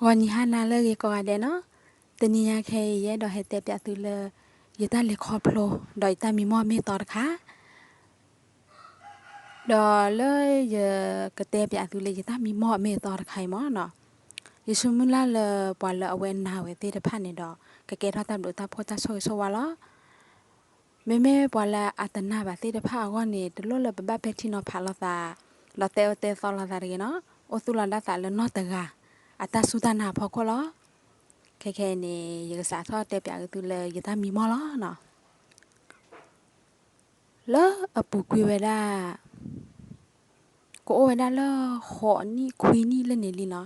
ဂီၤနံၤဟါနၤလၢအဂ့ၤကိးဂၤဒဲးနီၤ, တနံၤညါခဲအံၤ ယအဲၣ်ဒိးဟဲတဲပၠးသုလၢ ယတၢ်လဲၤခီဖျိ ဒီးယတၢ်မံမီၢ်မ့ၢ်အသီတခါ, ဒီးလၢယကတဲပၠးသုလၢယတၢ်မံမီၢ်မ့ၢ်အသီတခါအံၤမ့ၢ်နီၤ, ယဆိမုၢ်လၢ်လၢပှၤလၢအဝဲနာ်ဝဲသ့ၣ်တဖၣ်န့ၣ်ဒီး ကကဲထီၣ်တၢ်ဘျုးတၢ်ဖှိၣ်တၢ်ဆိၣ်ဂ့ၤဆိၣ်ဝါလီၤ. မ့မ့ၢ်ပှၤလၢအတနာ်ဘၣ်သ့ၣ်တဖၣ်အဂီၢ်န့ၣ် တလိၣ်လၢပဘၣ်ပဲာ်ထံနီၤဖးလိာ်သး ဒီးတဲအၢတဲသီလိာ်သးတဂ့ၤနီၤ, အိၣ်သူၣ်လီၤဒၣ်သးလၢနီၢ်တဂၤ အတၢ်စူၢ်တၢ်နာ်အဖီခိၣ်လီၤ. ခဲခဲအံၤန့ၣ် ယကစးထီၣ်တဲပၠးသုလၢယတၢ်မံမီၢ်လီၤနီၤ. လၢအပူၤကွံာ်ဝဲဒၣ် ကအိၣ်ဝဲဒၣ်လၢဃိးနံၣ်ခွံနံၣ်လၢန့ၣ်လံနီၤ,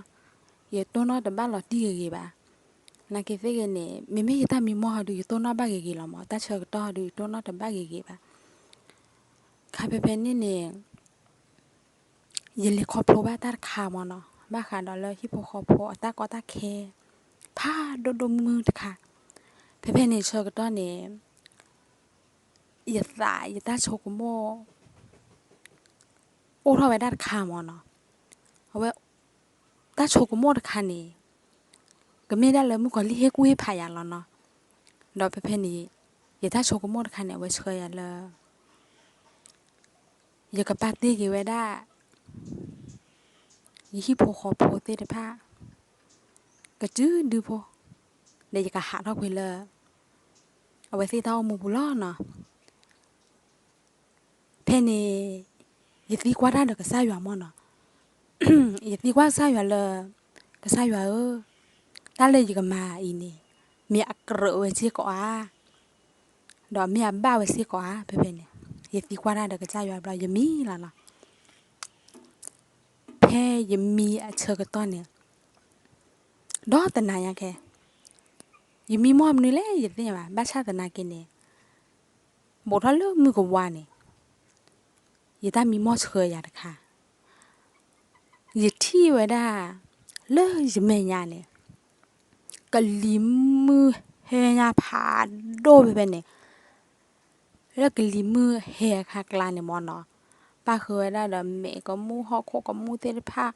ယတိၢ်နီၣ်တဘၣ်လီၤတံၢ်ဂ့ၤဂ့ၤဘၣ်. နာ်က့ၤသ့ၣ်ဂ့ၤန့ၣ် မ့မ့ၢ်ယတၢ်မံမီၢ်ဟီဒုး ယတိၢ်နီၣ်ဘၣ်ဂ့ၤဂ့ၤလီၤမး, တၢ်ဆၢကတီၢ်ဟီဒုး ယတိၢ်နီၣ်တဘၣ်ဂ့ၤဂ့ၤဘၣ်. ခါဖဲဖဲန့ၣ်န့ၣ် ယလဲၤခီဖျိဘၣ်တၢ်တခါမ့ၢ်နီၤ, ဘၣ်ဃးဒီးလၢဟံၣ်ဖိဃီဖိအတၢ်ကီတၢ်ခဲ ဖးဒိၣ်ဒိၣ်မုၢ်တခါ, ဖဲဖဲန့ၣ်ဆၢကတီၢ်န့ၣ် ယသးယတၢ်ဆိကမိၣ် အိၣ်ထီၣ်ဝဲဒၣ်တခါမ့ၢ်နီၤ, အဝဲ တၢ်ဆိကမိၣ်တခါန့ၣ် ကမ့ၢ်ဒၣ်လၢမုၣ်ကီၤလံၢ်ဟ့ၣ်ကူၣ်ဟ့ၣ်ဖးယၤလီၤနီၤ, ဒီးဖဲဖဲန့ၣ် ယတၢ်ဆိကမိၣ်တခါန့ၣ် အဝဲဆှၢယၤလၢ ယကပာ်တ့ၢ်က့ၤဝဲဒၣ် ယဟံၣ်ဖိဃီဖိသ့ၣ်တဖၣ် ကစုဒုဖိ, ဒီးယကဟးထီၣ်ကွံာ်လၢ အဝဲသ့ၣ်တၢ်အိၣ်မူပူၤလီၤနီၤ. ဖဲန့ၣ် ယသံကွၢ်တၢ်ဒီးကစၢ်ယွၤမ့ၢ်နီၤ, ယသံကွၢ်ကစၢ်ယွၤလၢ ကစၢ်ယွၤဧၢ, တၢ်လၢယကမၤအံၤန့ၣ် မ့ၢ်အကြၢးဝဲစ့ၢ်ကီးဧါ, ဒီးမ့ၢ်အဘၣ်ဝဲစ့ၢ်ကီးဧါ, ဖဲဖဲန့ၣ် ယသံကွၢ်တၢ်ဒီးကစၢ်ယွၤဘျီ ယမံလီၤနီၤ. ဖဲယမံအဆၢကတီၢ်န့ၣ် ဒီးတနၤညါခဲ ယမံမီၢ်မနုၤလဲၣ် ယသ့ၣ်ညါဘၣ်, ဘၣ်ဆၣ်သနာ်က့န့ၣ် ဘူးထီၣ်လၢမုၢ်ကဝါန့ၣ် ယတၢ်မံမီၢ်ဆှၢယၤတခါ, ယထံၣ်ဝဲဒၣ် လၢယမဲာ်ညါန့ၣ် ကလံၤမုၢ်ဟဲညါဖးဒိၣ်ဖဲဖဲန့ၣ်, လၢကလံၤမုၢ်ဟဲအခါကျါန့ၣ်မ့ၢ်နီၤ, ပၣ်ဃုာ်ဝဲဒၣ်ဒီးမဲာ်ကမူၣ်ဟီၣ်ခိၣ်ကမူၣ်သ့ၣ်တဖၣ်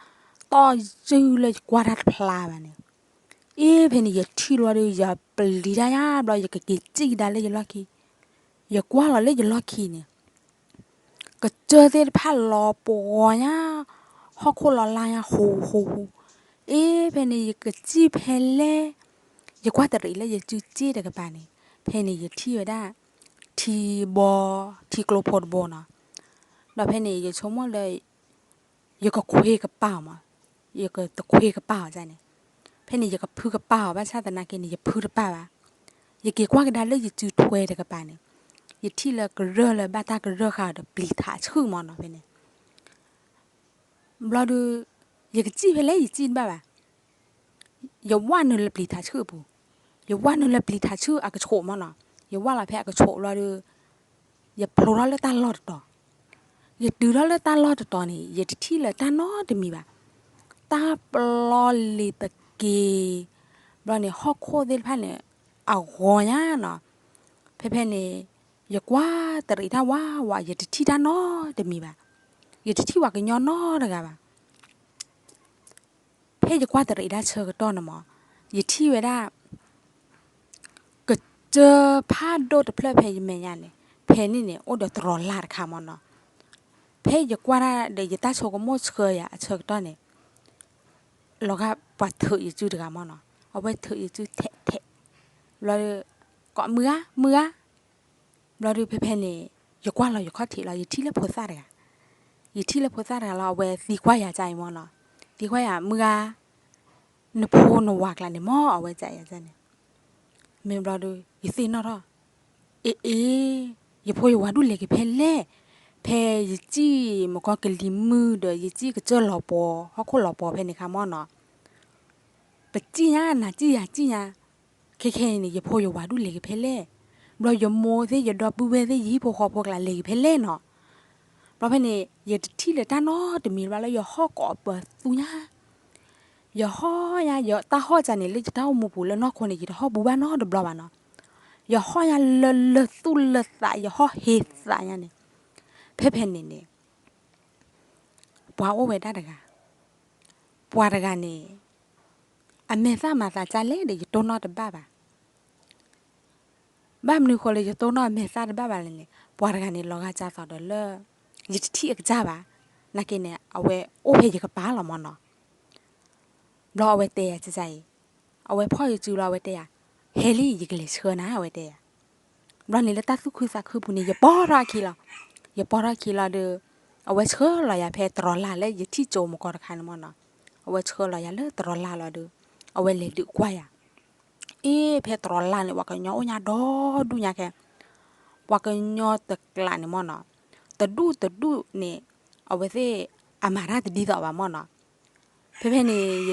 တီၢ်ယုၢ်လၢယကွၢ်တၢ်တဖျါဘၣ်န့ၣ်, အ့ ဖဲန့ၣ် ယထံၣ်လီၤဒီး ယပျံၤတၢ်ညါဘျီ ယကက့ၤစံၣ်ကဒါလၢယလီၢ်ခံ, ယကွၢ်လီၤလၢယလီၢ်ခံန့ၣ် ကစၢၢ်သ့ၣ်တဖၣ်လီၤပှီၤညါ, ဟီၣ်ခိၣ်လီၤလါညါ ဟူးဟူးဟူး, အ့ ဖဲန့ၣ် ယကစံၣ်ဖဲလဲၣ်, ယကွၢ်တရံးလၢယစုစ့ၣ်တကပၤန့ၣ်, ဖဲန့ၣ် ယထံၣ်ဝဲဒၣ် ထံဘီ, ထံကျိဖိတဘိနီၤ, ဒီးဖဲန့ၣ် ယဆိကမိၣ်လၢ ယကခွ့ကပာ်အီၤမး, ယကတခွ့ကပာ်အီၤန့ၣ်, ဖဲန့ၣ် ယကဖုကပာ်အီၤ ဘၣ်ဆၣ်သနာ်က့န့ၣ် ယဖုတပာ်ဘၣ်, ယက့ၤကွၢ်ကဒါလၢယစုထွဲတကပၤန့ၣ်, ယထံၣ်လၢကရၢၢ်လၢဘၣ်တၢ်ကရၢၢ်ဃာ်ဒီးပျံၤထးဆူၣ်မ့ၢ်နီၤ ဖဲန့ၣ် ဘျီဒုး ယကစံၣ်ဖဲလဲၣ် ယစံၣ်တဘၣ်ဘၣ်, ယဝၣ်နုာ်လၢပျံၤထးဆူၣ်အပူၤ, ယဝၣ်နုာ်လၢပျံၤထးဆူၣ်အကဆူးမ့ၢ်နီၤ, ယဝၣ်လီၤဖဲအကဆူးဘျီဒုး ယဖျိထီၣ်လၢတၢ်လီၢ်တတီၤ, ယတုၤထီၣ်လၢတၢ်လီၢ်တတီၤန့ၣ် ယတထံၣ်လၢၤတၢ်နီတမံၤဘၣ်, တၢ်ပျီလ့ၤတက့ၢ်, ဘျီန့ၣ် ဟီၣ်ခိၣ်သ့ၣ်တဖၣ်န့ၣ် အဂီၤညါနီၤ, ဖဲဖဲန့ၣ် ယကွၢ်တရံးတၢ်ဝးဝး ယတထံၣ်တၢ်နီတမံၤဘၣ်, ယတထံၣ်ပှၤကညီနီတဂၤဘၣ်. ဖဲယကွၢ်တရံးတၢ်ဆၢကတီၢ်န့ၣ်မး ယထံၣ်ဝဲဒၣ် ကစၢၢ်ဖးဒိၣ်တဖျၢၣ်ဖဲယမဲာ်ညါန့ၣ်, ဖဲန့ၣ်န့ၣ် အိၣ်ဒီးတရီးလၢ်တခါမ့ၢ်နီၤ, ဖဲယကွၢ်တၢ်ဒီးယတၢ်ဆိကမိၣ်ဆှၢယၤအဆၢကတီၢ်န့ၣ် လီၤဂာ်ပှၤထုးယစုတဂၤမ့ၢ်နီၤ, အဝဲထုးယစုထဲးထဲး, ဘျီဒုး ကိးမုၢ်ဂၤ မုၢ်ဂၤ ဘျီဒုးဖဲဖဲန့ၣ် ယကွၢ်လီၤယခီၣ်ထံးလီၤ ယထံၣ်လၢဖိသၣ်တဂၤ, ယထံၣ်လၢဖိသၣ်တဂၤလီၤ အဝဲသံကွၢ်ယၤကအံၤမ့ၢ်နီၤ, သံကွၢ်ယၤ မုၢ်ဂၤ နဖိနဝၤကျါန့ၣ်မ့ၢ် အဝဲကအံၤန့ၣ်, မ့ၢ်ဘျီဒုး ယသ့ၣ်နီၣ်ထီၣ်, အ့အ့ ယဖိယဝၤဒူၣ်လဲၤက့ၤဖဲလဲၣ်, ဖဲယစံၣ်မကီကလံၤမုၢ်ဒီး ယစံၣ်ကစၢၢ်လီၤပှီၤ ဟီၣ်ခိၣ်လီၤပှီၤဖဲန့ၣ်ခါမ့ၢ်နီၤ, ပစံၣ်ညါ နၤစံၣ်ယၤစံၣ်ညါ, ခဲခဲအံၤန့ၣ် ယဖိယဝၤဒူၣ်လဲၤက့ၤဖဲလဲၣ်, ဘျီယမိၢ်သ့ၣ် ယဒီပုၢ်ဝဲၢ်သ့ၣ် ယဟံၣ်ဖိဃီဖိကျါလဲၤက့ၤဖဲလဲၣ်နီၤ, ဘျီဖဲန့ၣ် ယတထံၣ်လၢၤတၢ်နီတမံၤဘၣ်လၢယဟီၣ်ကိးပသူညါ, ယဟီၣ်ညါ ယတၢ်ဟီၣ်ကန့ၣ် လၢယတၢ်အိၣ်မူပူၤလၢနီၢ်ခိန့ၣ် ယတဟီၣ်ဘူးဘၣ်နီတဘျီဘၣ်နီၤ, ယဟီၣ်ညါလၢလၢသူၣ်လၢသး ယဟီၣ်ဟ့သးညါန့ၣ်, ဖဲဖဲန့ၣ်န့ၣ် ပှၤအိၣ်ဝဲဒၣ်တဂၤ, ပှၤတဂၤန့ၣ် အမဲာ်သၣ်မၤသးကၢ်လဲၣ်ဒီး ယတိၢ်နီၣ်တဘၣ်ဘၣ်. ဘၣ်မနုၤဃိလၢယတိၢ်နီၣ်အမဲာ်သၣ်တဘၣ်ဘၣ်လဲၣ်န့ၣ်, ပှၤတဂၤန့ၣ် လီၤဂာ်ကၢ်သိးဒီးလၢ ယတထံၣ်အကစၢ်ဘၣ်, နာ်က့န့ၣ် အဝဲအိၣ်ဖဲယကပၤလီၤမၢ်နီၤ. ဘျီအဝဲတဲယၤကစၢ်အံၤ, အဝဲဖီၣ်ယစုလီၤ အဝဲတဲယၤ, ဟဲလံ ယကလဲၤဆှၢနၤ အဝဲတဲယၤ. ဘျီန့ၣ်လၢတၢ်သူၣ်ခုသးခုပူၤန့ၣ် ယပိာ်ထီၣ်အခံလီၤ. ယပိာ်ထီၣ်အခံလီၤဒီး အဝဲဆှၢလီၤယၤဖဲတရီးလၢ်လၢယထံၣ်ကၠိမကီတခါန့ၣ်မၢ်နီၤ. အဝဲဆှၢလီၤယၤလၢတရီးလၢ်လီၤဒီး အဝဲလဲၤဒုးကွၢ်ယၤ အ့ ဖဲတရီးလၢ်န့ၣ် ပှၤကညီအိၣ်ညါဒီဒူၣ်ညါခဲ, ပှၤကညီတကျးန့ၣ်မၢ်နီၤ, တဒူၣ်တဒူၣ်န့ၣ် အဝဲသ့ၣ်အမၤတၢ်တဒ်သိးဘၣ်မၢ်နီၤ. ဖဲဖဲန့ၣ် ယ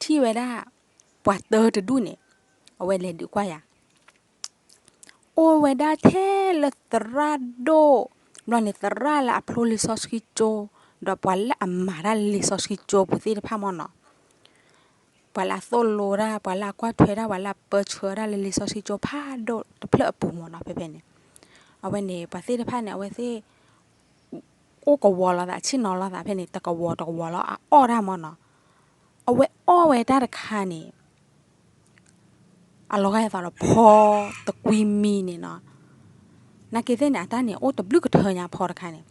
ထံၣ်ဝဲဒၣ် ပှၤတၢတဒူၣ်န့ၣ် အဝဲလဲၤဒုးကွၢ်ယၤ အိၣ်ဝဲဒၣ်ထဲလၢသရၣ်ဒိၣ်, ဘျီန့ၣ်သရၣ်လၢအဖျိလံာ်စီဆှံကၠိ, ဒီးပှၤလၢအမၤတၢ်လၢလံာ်စီဆှံကၠိပူၤသ့ၣ်တဖၣ်မၢ်နီၤ, ပှၤလၢအသိၣ်လိတၢ်, ပှၤလၢအကွၢ်ထွဲတၢ်, ပှၤလၢအပၢဆှၢတၢ်လၢလံာ်စီဆှံကၠိဖးဒိၣ်တဖျၢၣ်အပူၤမၢ်နီၤ. ဖဲဖဲန့ၣ် အဝဲန့ၣ် ပှၤသ့ၣ်တဖၣ်န့ၣ် အဝဲသ့ၣ် အိၣ်ကဝီၤလိာ်သး ဆ့ၣ်နီၤလိာ်သးဖဲန့ၣ် တကဝီၤတကဝီၤလီၤ အအီၣ်တၢ်မၢ်နီၤ. အဝဲအီၣ်ဝဲတၢ်တခါန့ၣ် အလီၤဂာ်အသးဒီးဖီတကွံမံၤန့ၣ်နီၤ. နာ်က့သ့ၣ်န့ၣ် အတၢ်န့ၣ် အိၣ်တဘျုးကထၢညါဖီတခါန့ၣ်,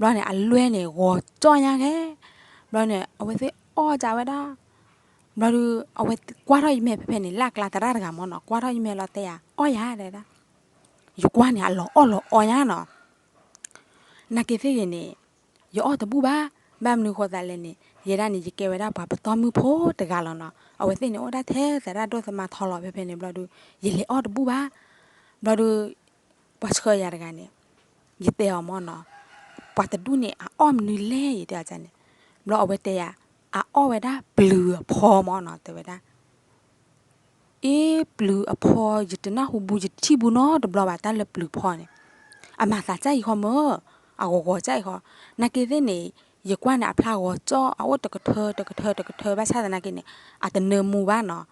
ဘျီန့ၣ် အလွဲန့ၣ် ဂီၤကၠီၣ်ညါခဲ, ဘျီန့ၣ် အဝဲသ့ၣ်အီၣ်ကးဝဲဒၣ်, ဘျီဒီး အဝဲကွၢ်ထီၣ်ယမဲာ်ဖဲဖဲန့ၣ် လၢအကျါသရၣ်တဂၤမၢ်နီၤ, ကွၢ်ထီၣ်ယမဲာ်လီၤတဲယၤ အီၣ်ယၤဒဲဒၣ်, ယကွၢ်န့ၣ် အလီၤအီၣ်လီၤအီညါနီၤ. နာ်က့သ့ၣ်ဂ့ၤန့ၣ် ယအီၣ်တဘူၣ်ဘၣ်, ဘၣ်မနုၤဃိသးလဲၣ်န့ၣ် ယဲဒၣ်န့ၣ် ယကဲဝဲဒၣ်ပှၤပတီၢ်မုၢ်ဖိတဂၤလီၤနီၤ. အဝဲသ့ၣ်န့ၣ် အိၣ်ဒၣ်ထဲသရၣ်ဒိၣ်သမါထီလီၤ ဖဲဖဲန့ၣ်ဘျီဒီး ယလဲၤအီၣ်တဘူၣ်ဘၣ်. ဘျီဒီး ပှၤဆှၢယၤတဂၤန့ၣ် ယတဲအီၤမၢ်နီၤ, ပှၤတဒူၣ်န့ၣ် အအီၣ်မနုၤလဲၣ် ယတဲအီၤန့ၣ်, ဘျီအဝဲတဲယၤ အအီၣ်ဝဲဒၣ်ပျုၤအဖီမၢ်နီၤ တဲဝဲဒၣ် အ့ ပျုၤအဖီ ယတနၢ်ဟူဘူး ယတထံၣ်ဘူးနီတဘျီဘၣ် တၢ်လၢပျုၤဖီန့ၣ်, အမၤသးစၢ်အံၤဃီမၢ်, အဂီၤဂီၤစၢ်အံၤဃီ, နာ်က့သ့ၣ်န့ၣ် ယကွၢ်န့ၣ် အဖျါဂီၤကၠီၣ် အအိၣ်တကထၢတကထၢတကထၢ ဘၣ်ဆၣ်သနာ်က့န့ၣ် အတနၢမူဘၣ်နီၤ,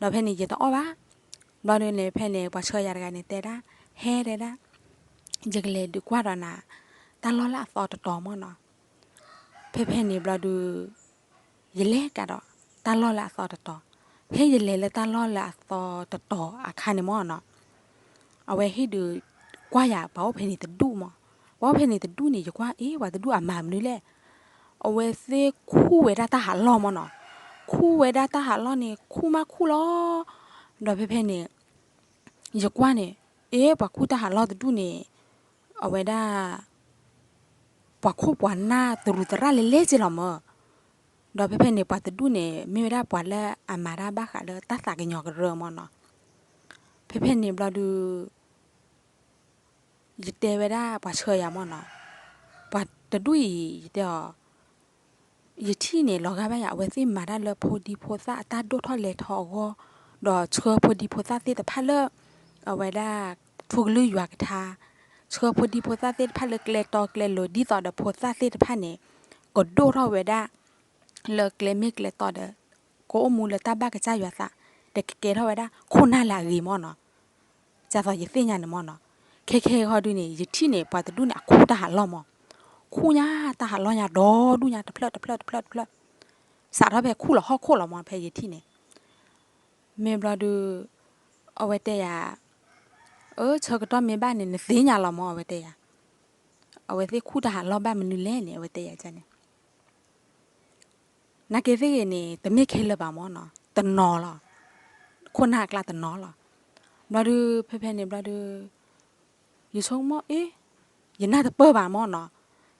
ဒီးဖဲန့ၣ် ယတအီၣ်ဘၣ်. ဘျီဒုးန့ၣ် ဖဲန့ၣ် ပှၤဆှၢယၤတဂၤန့ၣ် တဲဒၣ် ဟဲတဲဒၣ် ယကလဲၤဒုးကွၢ်ဒီးနၤ တၢ်လီၢ်လၢအသီတတီၤမၢ်နီၤ. ဖဲဖဲန့ၣ်ဘျီဒုး ယလဲၤကဒီး တၢ်လီၢ်လၢအသီတတီၤ, ဖဲယလဲၤလၢတၢ်လီၢ်လၢအသီတတီၤအခါန့ၣ်မၢ်နီၤ, အဝဲဟ့ၣ်ဒုးကွၢ်ယၤ ပှၤအိၣ်ဖဲန့ၣ်တဒူၣ်မၢ်, ပှၤအိၣ်ဖဲန့ၣ်တဒူၣ်န့ၣ် ယကွၢ် အ့ ပှၤတဒူၣ်အမၤမနုၤလဲၣ်, အဝဲသ့ၣ်ခူၣ်ဝဲဒၣ်တၢ်ဟးလီၢ်မၢ်နီၤ, ခူၣ်ဝဲဒၣ်တၢ်ဟးလီၢ်န့ၣ် ခူၣ်မးခူၣ်လီၤ. ဒီးဖဲဖဲန့ၣ် ယကွၢ်န့ၣ် အ့ ပှၤခူၣ်တၢ်ဟးလီၢ်တဒူၣ်န့ၣ် အဝဲဒၣ် ပှၤခိၣ်ပှၤနၢ်တရူးသရၣ်လဲၤလဲၤက့လီၤမၢ်, ဒီးဖဲဖဲန့ၣ် ပှၤတဒူၣ်န့ၣ် မ့ၢ်ဝဲဒၣ်ပှၤလၢအမၤတၢ်ဘၣ်ဃးလၢတၢ်သးကညီၤကရၢမၢ်နီၤ. ဖဲဖဲန့ၣ်ဘျီဒုး ယတဲဝဲဒၣ်ပှၤဆှၢယၤမၢ်နီၤ, ပှၤတဒူၣ်အံၤ ယတဲအီၤ, ယထံၣ်န့ၣ် လီၤဂာ်ဘၣ်ယၤ အဝဲသ့ၣ်မၤတၢ်လၢဖိဒံဖိသၣ်အတၢ်ဒိၣ်ထီၣ်လဲၤထီအဂီၢ်, ဒီးဆှၢဖိဒံဖိသၣ်သ့ၣ်တဖၣ်လၢ အဝဲဒၣ် ထူကလုၢ်ယွၤကထါ, ဆှၢဖိဒံဖိသၣ်သ့ၣ်တဖၣ်လၢကျဲတီကျဲလိၤ ဒ်သိးဒီးဖိသၣ်သ့ၣ်တဖၣ်န့ၣ် ကဒိၣ်ထီၣ်ဝဲဒၣ် လၢကျဲမ့ၢ်ကျဲတီဒီး ကအိၣ်မူလၢတၢ်ဘၣ်ကစၢ်ယွၤသး, ဒီးကကဲထီၣ်ဝဲဒၣ် ခိၣ်နၢ်လၢအဂ့ၤမၢ်နီၤ. ဒ်သိးယသ့ၣ်ညါန့ၣ်မၢ်နီၤ, ခဲခဲအံၤဃီဒုန့ၣ် ယထံၣ်န့ၣ် ပှၤတဒူၣ်န့ၣ် အခူၣ်တၢ်ဟးလီၢ်မၢ်, ခူၣ်ညါတၢ်ဟးလီၢ်ညါဒီဒူၣ်ညါ တဖျၢၣ်တဖျၢၣ်တဖျၢၣ်တဖျၢၣ်, စးထီၣ်ဖဲခူၣ်လီၤဟီၣ်ခိၣ်လီၤမၢ် ဖဲယထံၣ်န့ၣ်. မ့ၢ်ဘျီဒု အဝဲတဲယၤ, အၢ ဆၢကတီၢ်မ့ၢ်ဘၣ်န့ၣ် နသ့ၣ်ညါလီၤမၢ် အဝဲတဲယၤ, အဝဲသ့ၣ်ခူၣ်တၢ်ဟးလီၢ်ဘၣ်မနုၤလဲၣ်န့ၣ် အဝဲတဲယၤန့ၣ် နာ်က့သ့ၣ်ဂ့ၤန့ၣ် တမ့ၢ်ခဲလၢာ်ဘၣ်မၢ်နီၤ, တနီၤလီၤ, ခိၣ်နၢ်အကျါတနီၤလီၤ. ဘျီဒု ဖဲဖဲန့ၣ်ဘျီဒု ယဆိကမိၣ်အ့, ယနၢ်တပၢၢ်ဘၣ်မၢ်နီၤ.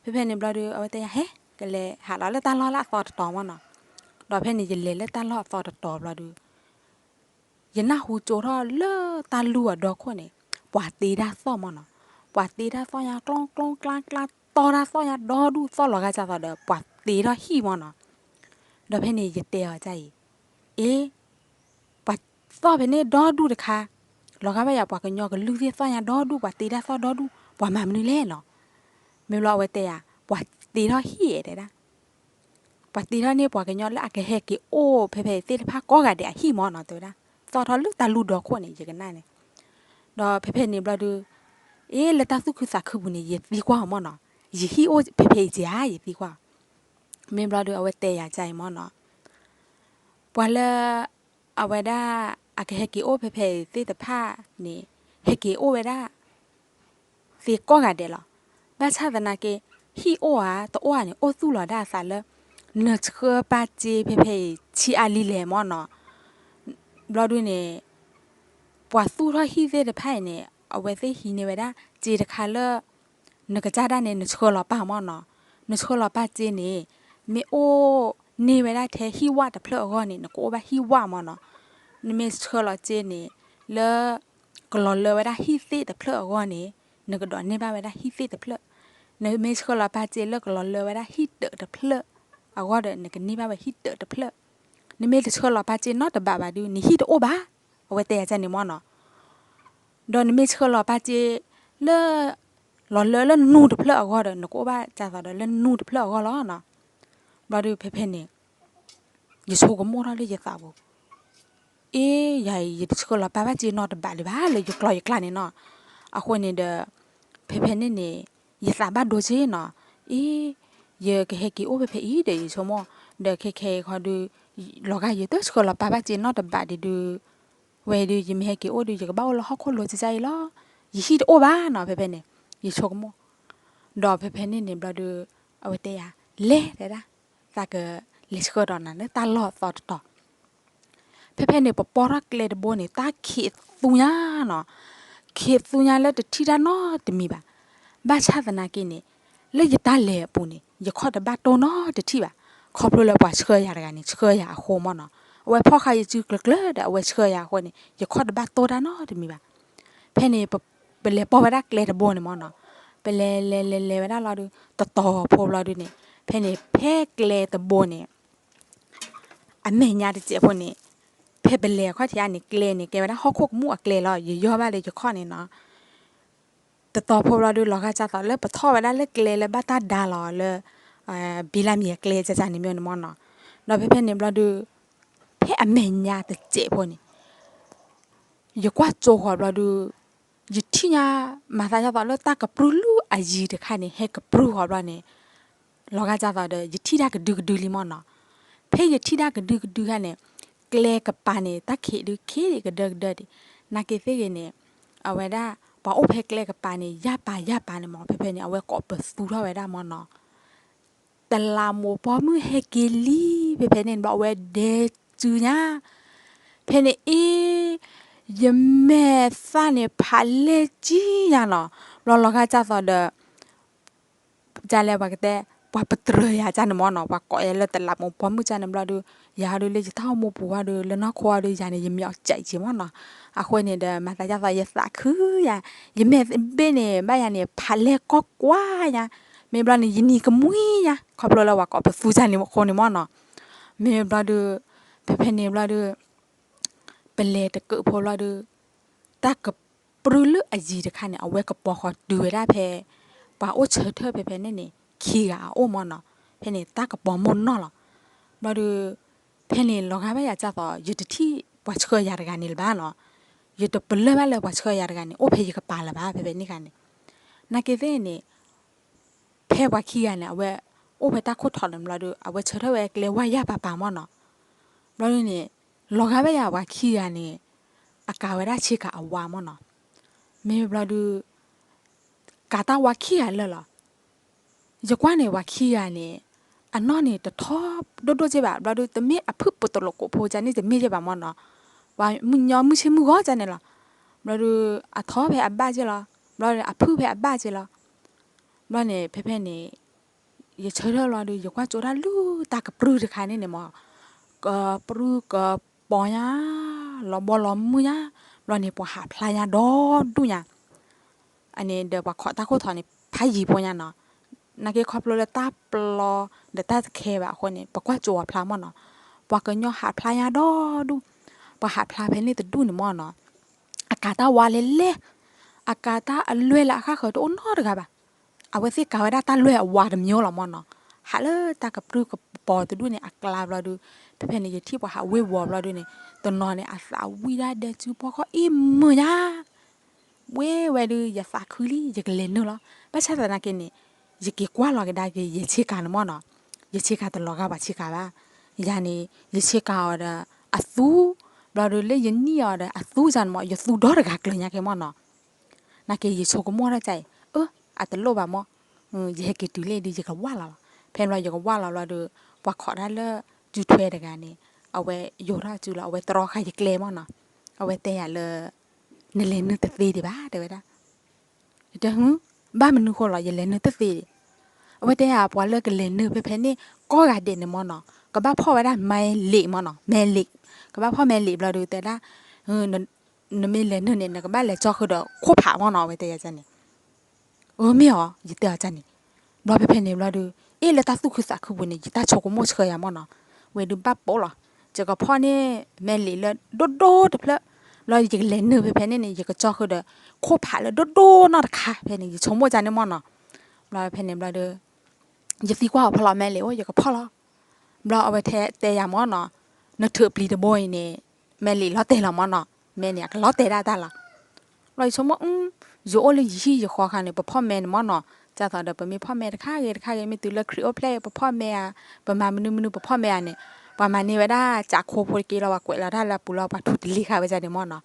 ဖဲဖဲန့ၣ်ဘျီဒု အဝဲတဲယၤ ဟဲ ကလဲၤဟးလီၤလၢတၢ်လီၢ်လၢအသီတတီၤမၢ်နီၤ. ဒီးဖဲန့ၣ် ယလဲၤလၢတၢ်လီၢ်အသီတတီၤဘျီဒု ယနၢ်ဟူကၠိထီၣ်လၢတၢ်လူၢ်အဒီခိၣ်န့ၣ် ပှၤတ့တၢ်သီၣ်မၢ်နီၤ, ပှၤတ့တၢ်သီၣ်ညါ ကျီကျီကျါကျါ တီတၢ်သီၣ်ညါဒီဒူၣ် သီၣ်လီၤဂာ်ဒ်သိးဒီး ပှၤတ့ထီၣ်ဟံၣ်မၢ်နီၤ. ဒီးဖဲန့ၣ် ယတဲအီၤဒ်အံၤ, အ့ ပှၤသီၣ်ဖဲန့ၣ်ဒီဒူၣ်တခါ, လီၤဂာ်ဘၣ်ယၤ ပှၤကညီကလုၢ်သ့ၣ်သီၣ်ညါဒီဒူၣ် ပှၤတ့တၢ်သီၣ်ဒီဒူၣ် ပှၤမၤမနုၤလဲၣ်နီၤ. မ့ၢ်ဘျီအဝဲတဲယၤ ပှၤတ့ထီၣ်ဟံၣ်တဲဒၣ် ပှၤတ့ထီၣ်န့ၢ်ပှၤကညီလၢအကဟဲက့ၤအိၣ်ဖဲဖဲသ့ၣ်တဖၣ်ကိးဂၤဒဲးအဟံၣ်မၢ်နီၤ တဲဝဲဒၣ်, သီၣ်ထီၣ်လၢတၢ်လူၢ်ဒီခိၣ်န့ၣ် ယကနၣ်န့ၣ်. ဒီးဖဲဖဲန့ၣ်ဘျီဒု အ့ လၢတၢ်သူၣ်ခုသးခုပူၤန့ၣ် ယသံကွၢ်အီၤမၢ်နီၤ, ယဟံၣ်အိၣ်ဖဲဖဲအံၤဧါ ယသံကွၢ်. မ့ၢ်ဘျီဒု အဝဲတဲယၤဒ်အံၤမၢ်နီၤ, ပှၤလၢ အဝဲဒၣ် အကဟဲက့ၤအိၣ်ဖဲဖဲအံၤသ့ၣ်တဖၣ်န့ၣ် ဟဲက့ၤအိၣ်ဝဲဒၣ် သ့ကိးဂၤဒဲးလီၤ. ဘၣ်ဆၣ်သနာ်က့ ဟံၣ်အိၣ်ဧါ တအိၣ်ဧါန့ၣ် အိၣ်သူၣ်လီၤဒၣ်အသးလၢ နဆှၢပာ်စ့ဖဲဖဲအံၤ ဆံးအါလံလဲၣ်မ့ၢ်နီၤ. ဘျီဒုန့ၣ် ပှၤသူၣ်ထီၣ်ဟံၣ်သ့ၣ်တဖၣ်အံၤန့ၣ် အဝဲသ့ၣ်ဟံးန့ၢ်ဝဲဒၣ် စ့တခါလၢ နကစၢ်ဒၣ်န့ၣ် နဆှၢလီၤပာ်မ့ၢ်နီၤ. နဆှၢလီၤပာ်စ့န့ၣ် မ့ၢ်အိၣ်န့ၢ်ဝဲဒၣ်ထဲဟံၣ်ဝၣ်တဖျၢၣ်အဂီၢ်န့ၣ် နကအိၣ်ဘၣ်ဟံၣ်ဝၣ်မ့ၢ်နီၤ. နမ့ၢ်ဆှၢလီၤစ့န့ၣ် လၢ ကလီၤလၢဝဲဒၣ်ဟံၣ်သ့ၣ်တဖျၢၣ်အဂီၢ်န့ၣ် နကဒိးန့ၢ်ဘၣ်ဝဲဒၣ်ဟံၣ်သ့ၣ်တဖျၢၣ်. နမ့ၢ်ဆှၢလီၤပာ်စ့လၢကလီၤလၢဝဲဒၣ်ဟံၣ်တၢးတဖျၢၣ်အဂီၢ်ဒီး နကန့ၢ်ဘၣ်ဝဲဟံၣ်တၢးတဖျၢၣ်. နမ့ၢ်တဆှၢလီၤပာ်စ့နီတဘးဘၣ်ဒု နဟံၣ်တအိၣ်ဘၣ်. အဝဲတဲယၤန့ၣ်မ့ၢ်နီၤ. ဒီးနမ့ၢ်ဆှၢလီၤပာ်စ့ လၢ လီၤလၢလၢနူတဖျၢၣ်အဂီၢ်ဒီး နကအိၣ်ဘၣ်ဒ်သိးဒီးလၢနူတဖျၢၣ်အဂီၢ်လီၤနီၤ. ဘျီဒုးဖဲဖဲန့ၣ် ယဆိကမိၣ်ထီၣ်လၢယသးပူၤ အ့ ယၤအံၤ ယတဆှၢလီၤပာ်ဘၣ်စ့နီတဘးလၢၤဘၣ်လၢယကျီၢ်ယကျါန့ၣ်နီၤ. အဃိန့ၣ်ဒီး ဖဲဖဲန့ၣ်န့ၣ် ယသးဘၣ်ဒိစ့နီၤ. အ့ ယကဟဲက့ၤအိၣ်ဖဲဖဲအံၤဒီးယဆိကမိၣ်, ဒီးခဲခဲအံၤခီဒုး လီၤဂာ်ယတဆှၢလီၤပာ်ဘၣ်စ့နီတဘးဒုးဒုး ဝဲဒုး ယမ့ၢ်ဟဲက့ၤအိၣ်ဒုး ယကဘၣ်အိၣ်လၢဟီၣ်ခိၣ်လိၤကကအံၤလီၤ. ယဟံၣ်တအိၣ်ဘၣ်နီၤ ဖဲဖဲန့ၣ် ယဆိကမိၣ်. ဒီးဖဲဖဲန့ၣ်န့ၣ်ဘျီဒုး အဝဲတဲယၤ လဲၤတဲဒၣ် သးကလဲၤဆှၢဒီးနၤလၢတၢ်လီၢ်အသီတတီၤ ဖဲဖဲန့ၣ် ပပိာ်ထီၣ်ကျဲတဘိန့ၣ် တၢ်ခံးသူညါနီၤ, ခံးသူညါလၢတထံၣ်တၢ်နီတမံၤဘၣ်. ဘၣ်ဆၣ်သနာ်က့န့ၣ် လၢယတၢ်လဲၤအပူၤန့ၣ် ယခီၣ်တဘၣ်တိၢ်နီတထံၣ်ဘၣ်. ခီဖျိလၢပှၤဆှၢယၤတဂၤန့ၣ် ဆှၢယၤအဃိမ့ၢ်နီၤ, အဝဲဖီၣ်ဃာ်ယစုကျၢၤကျၢၤဒီး အဝဲဆှၢယၤအဃိန့ၣ် ယခီၣ်တဘၣ်တိၢ်တၢ်နီတမံၤဘၣ်. ဖဲန့ၣ် ပလဲၤပိာ်ဝဲဒၣ်ကျဲတဘိန့ၣ်မ့ၢ်နီၤ, ပလဲၤလဲၤလဲၤလဲၤဝဲဒၣ်လီၤဒုး တတီၤဖိဘျီဒုးန့ၣ် ဖဲန့ၣ် ဖဲကျဲတဘိန့ၣ် အမဲာ်ညါတစဲးဖိန့ၣ် ဖဲပလဲၤအခီၣ်ထံးဧါန့ၣ် ကျဲန့ၣ် ကဲဝဲဒၣ်ဟီၣ်ခိၣ်ကမူၣ်အကျဲလီၤ. ယယီၢ်ဘၣ်လၢယခီၣ်န့ၣ်နီၤ. တတီၤဖိဘျီဒုး လီၤဂာ်ဒ်သိးလၢပထီၣ်ဝဲဒၣ်လၢကျဲလၢဘၣ်တၢ်ဒါလီၤလၢ ဘံလၢမံၤအကျဲန့ၣ်မ့ၢ်န့ၣ်မ့ၢ်နီၤ. ဒီးဖဲဖဲန့ၣ်ဘျီဒုး ဖဲအမဲာ်ညါတစဲးဖိန့ၣ် ယကွၢ်ကၠိဃီၤဘျီဒုး ယထံၣ်ညါ မၤသးဒ်သိးလၢတၢ်ကပြုၢ်လုၢ်အယံၤတခါန့ၣ် ဟဲကပြုၢ်ဃီၤဘျီန့ၣ် လီၤဂာ်ဒ်သိးဒီး ယထံၣ်တၢ်ကဒုကဒုလံမ့ၢ်နီၤ. ဖဲယထံၣ်တၢ်ကဒုကဒုခါန့ၣ် ကျဲကပၤန့ၣ် တၢ်ခံးဒုးခံးကဒၢကဒၢဒံး, နာ်က့သ့ၣ်ဂ့ၤန့ၣ် အဝဲဒၣ် ပှၤအိၣ်ဖဲကျဲကပၤန့ၣ် ယၢ်ပၤယၢ်ပၤန့ၣ်မ့ၢ် ဖဲဖဲန့ၣ် အဝဲကိးပသူထီၣ်ဝဲဒၣ်မ့ၢ်နီၤ. တလးမိၢ်ပိာ်မုၣ်ဟဲက့ၤလံ, ဖဲဖဲန့ၣ်ဘျီအဝဲဒဲစုညါ, ဖဲန့ၣ်အ့ ယမဲာ်သၣ်န့ၣ်ဖးလဲၢ်ကံယါနီၤ, ဘျီလီၤဂာ်ဒ်သိးဒီး ကလဲၣ်ပှၤကတဲ ပှၤပတြၢၤယၤကန့ၣ်မ့ၢ်နီၤ, ပှၤကိးယၤလၢတလးမိၢ်ပိာ်မုၣ်ကန့ၣ်ဘျီဒုး ယၤဒုးလၢယတၢ်အိၣ်မူပူၤဝဲဒုး လၢနီၢ်ခိဝဲဒုး ယၤန့ၣ် ယမ့ၢ်အီၤကဲးက့ၤမ့ၢ်နီၤ, အဃိန့ၣ်ဒီး မၤသးဒ်သိးယသးခုယၤ, ယမဲာ်ဘ့ၣ်န့ၣ် ဘၣ်ယၤန့ၣ် ဖးလဲၢ်ကီၢ်ကွၢ်ယါ, မ့ၢ်ဘျီန့ၣ် ယနံၤကမှံယါ, ခီဖျိလၢပှၤကိးပသူကန့ၣ်အဃိန့ၣ်မ့ၢ်နီၤ, မ့ၢ်ဘျီဒုး ဖဲဖဲန့ၣ်ဘျီဒုး ပလဲၤတကၢၢ်ဖိဘျီဒုး တၢ်ကပြုၢ်လုၢ်အယံၤတခါန့ၣ် အဝဲကပီၤဃီၤတုၤဝဲဒၣ်ဖဲ ပှၤအိၣ်ဆၢထၢၣ်ဖဲဖဲန့ၣ်န့ၣ် ခံဂၤအအိၣ်မ့ၢ်နီၤ, ဖဲန့ၣ်တၢ်ကပီၤမိၢ်နီၢ်လီၤ, ဘျီဒုး ဖဲန့ၣ်လီၤဂာ်ဘၣ်ယၤဒ်သိး ယတထံၣ်ပှၤဆှၢယၤတဂၤန့ၣ်လၢၤဘၣ်နီၤ, ယတပလၢၢ်ဘၣ်လၢပှၤဆှၢယၤတဂၤန့ၣ် အိၣ်ဖဲယကပၤလၢၤဘၣ် ဖဲဖဲန့ၣ်ခါန့ၣ်, နာ်က့သ့ၣ်န့ၣ် ဖဲပှၤခံဂၤန့ၣ် အဝဲအိၣ်ဖဲတၢ်ခိၣ်ထီၣ်န့ၣ်ဘျီဒုး အဝဲဆၢထၢၣ်ဝဲကျဲဝါယၢ်ပၤပၤမ့ၢ်နီၤ, ဘျီဒုးန့ၣ် လီၤဂာ်ဘၣ်ယၤပှၤခံဂၤန့ၣ် အကၤဝဲဒၣ်ဆ့ကၤအဝါမ့ၢ်နီၤ, မ့ၢ်ဘျီဒုး ကၤတၢ်ဝါခံဂၤလၢာ်လီၤ, ယကွၢ်န့ၣ်ပှၤခံဂၤန့ၣ် အနီၢ်န့ၣ်တထီဒိၣ်ဒိၣ်က့ဘၣ် ဘျီဒုး တမ့ၢ်အဖုၣ်ပတလိာ်ကိးဖိကန့ၣ် တမ့ၢ်က့ဘၣ်မ့ၢ်နီၤ, ပှၤမုၢ်ညီမုၢ်ဆ့မုၢ်ဂီၤကန့ၣ်လီၤ, ဘျီဒုး အထီဖဲအဘၣ်က့လီၤ, ဘျီဒုး အဖုၣ်ဖဲအဘၣ်က့လီၤ, ဘျီန့ၣ် ဖဲဖဲန့ၣ် ယဆၢထၢၣ်လီၤဒုး ယကွၢ်ကၠိတၢ်လုၢ်တၢ်ကပြုၢ်တခါန့ၣ်န့ၣ်မ့ၢ် ကပြုၢ်ကပီၤညါ လီၤဘီလီၤမုၢ်ညါ, ဘျီန့ၣ် ပှၤဟးဖျါညါဒီဒူၣ်ညါ, အန့ၣ်ဒီးပှၤခိးတၢ်ခိၣ်ထီၣ်န့ၣ် ဖးယံၤဖိညါနီၤ, နာ်က့ခီဖျိလၢတၢ်ပျီဒီးတၢ်တခဲဘၣ်အဃိန့ၣ် ပကွၢ်ကၠိအဖျါမ့ၢ်နီၤ, ပှၤကညီဟးဖျါညါဒီဒူၣ်, ပှၤဟးဖျါဖဲန့ၣ်တဒူၣ်န့ၣ်မ့ၢ်နီၤ, အကၤတၢ်ဝါလဲၣ်လဲၣ်, အကၤတၢ်အလွဲၢ်လၢအဃၣ်ဃၢၤတအိၣ်နီတဂၤဘၣ် အဝဲသ့ၣ်ကၤဝဲဒၣ်တၢ်လွဲၢ်အဝါတမံၤလီၤမ့ၢ်နီၤ, ဟးလၢတၢ်ကပြုၢ်ကပီၤတဒူၣ်န့ၣ် အကျါဘျီဒုး, ဖဲဖဲန့ၣ် ယထံၣ်ပှၤဟးဝ့ၤဝီၤဘျီဒုးန့ၣ်, တနီၤန့ၣ် အသးဝံၣ်ဒၣ်ဒဲစုဖီခိၣ်အ့ၣ်မုာ်ညါ, ဝ့ၤဝဲဒုး ယသးခုလံ ယကလဲၤနုာ်လီၤ, ဘၣ်ဆၣ်သနာ်က့န့ၣ်, ယက့ၤကွၢ်လီၤကဒါက့ၤ ယဆ့ကၤန့ၣ်မ့ၢ်နီၤ, ယဆ့ကၤတလီၤဂာ်ပှၤဆ့ကၤဘၣ်, ယၤန့ၣ် ယဆ့ကၤအီၤဒီး အသူ ဘျီဒီးလၢယနံၣ်အီၤဒီးအသူန့ၣ်မး ယသူဒီတဂၤကျၢၤညါက့ၤမၢ်နီၤ. နာ်က့ၤယဆိကမိၣ်ထီၣ်ကၢ်အံၤ အၢ အတလိၣ်ဘၣ်မၢ်, ယဟဲက့ၤတုၤလၢဒုး ယကဝၢ်လီၤလီၤ. ဖဲန့ၣ်ဘျီယကဝၢ်လီၤဘျီဒီး ပှၤခိးတၢ်လၢစုထွဲတဂၤန့ၣ် အဝဲယိၤထီၣ်စုလီၤ အဝဲတြီဃာ်ယကျဲမၢ်နီၤ. အဝဲတဲယၤလၢ နလဲၤနုာ်တသ့ဒံးဘၣ် တဲဝဲဒၣ်. ယတဲ ဘၣ်မနုၤဃိလီၤ ယလဲၤနုာ်တသ့ဒံး. အဝဲတဲယၤ ပှၤလၢကလဲၤနုာ်ဖဲဖဲန့ၣ် ကိးဂၤဒဲးန့ၣ်မၢ်နီၤ ကဘၣ်ဖီၣ်ဝဲဒၣ်မဲလံာ်မၢ်နီၤ, မဲလံာ်, ကဘၣ်ဖီၣ်မဲလံာ်ဘျီဒီးတဲဒၣ် နမ့ၢ်လဲၤနုာ်န့ၣ် နကဘၣ်လဲၤကၠီဃုာ်ဒီးခိၣ်ဖးမၢ်နီၤ အဝဲတဲယၤန့ၣ်. အၢ မ့ၢ်အီၤ ယတဲအီၤန့ၣ်. ဘျီဖဲဖဲန့ၣ်ဘျီဒီး အ့ၣ်လၢတၢ်သူၣ်ခုသးခုပူၤန့ၣ် ယတၢ်ဆိကမိၣ်ဆှၢယၤမၢ်နီၤ. ဝဲဒုးဘၣ်ပိာ်လီၤ ယကဖီၣ်န့ၢ်မဲလံာ်လၢဒိၣ်ဒိၣ်တဖျၢၣ်, ဘျီယကလဲၤနုာ်ဖဲဖဲန့ၣ်န့ၣ် ယကကၠီဃုာ်ဒီးခိၣ်ဖးလၢဒိၣ်ဒိၣ်နီတခါ ဖဲန့ၣ် ယဆိကမိၣ်ကၢ်န့ၣ်မၢ်နီၤ. ဘျီဖဲန့ၣ်ဘျီဒီး ယသံကွၢ်အီၤဖီၣ်လီၤမဲလံာ်အိၣ် ယကဖီၣ်လီၤ. ဘျီအဝဲထဲတဲယၤမၢ်နီၤ နထုးပျံၤတဘိအံၤန့ၣ် မဲလံာ်လီၤတဲာ်လီၤမၢ်နီၤ, မဲန့ၣ် အကလီၤတဲာ်ဒၣ်တၢ်လီၤ. ဘျီယဆိကမိၣ် ယအိၣ်လၢယဟံၣ်ယဃီခါန့ၣ် ပဖီၣ်မဲန့ၣ်မၢ်နီၤ, ဒ်သိးဒီးပမ့ၢ်ဖီၣ်မဲတခါဂ့ၤတခါဂ့ၤ မ့ၢ်တုၤလၢခရံာ်အိၣ်ဖျဲၣ် ပဖီၣ်မဲဧါ, ပမၤမနုၤမနုၤပဖီၣ်မဲဧါန့ၣ်, ပှၤမၤန့ၢ်ဝဲဒၣ်ကးခိဖိတက့လီၤ ပှၤကွဲးလီၤတၢ်လၢအပူၤလီၤ ပှၤထုးတလ့ၤဃာ်ဝဲဒၣ်န့ၣ်မၢ်နီၤ.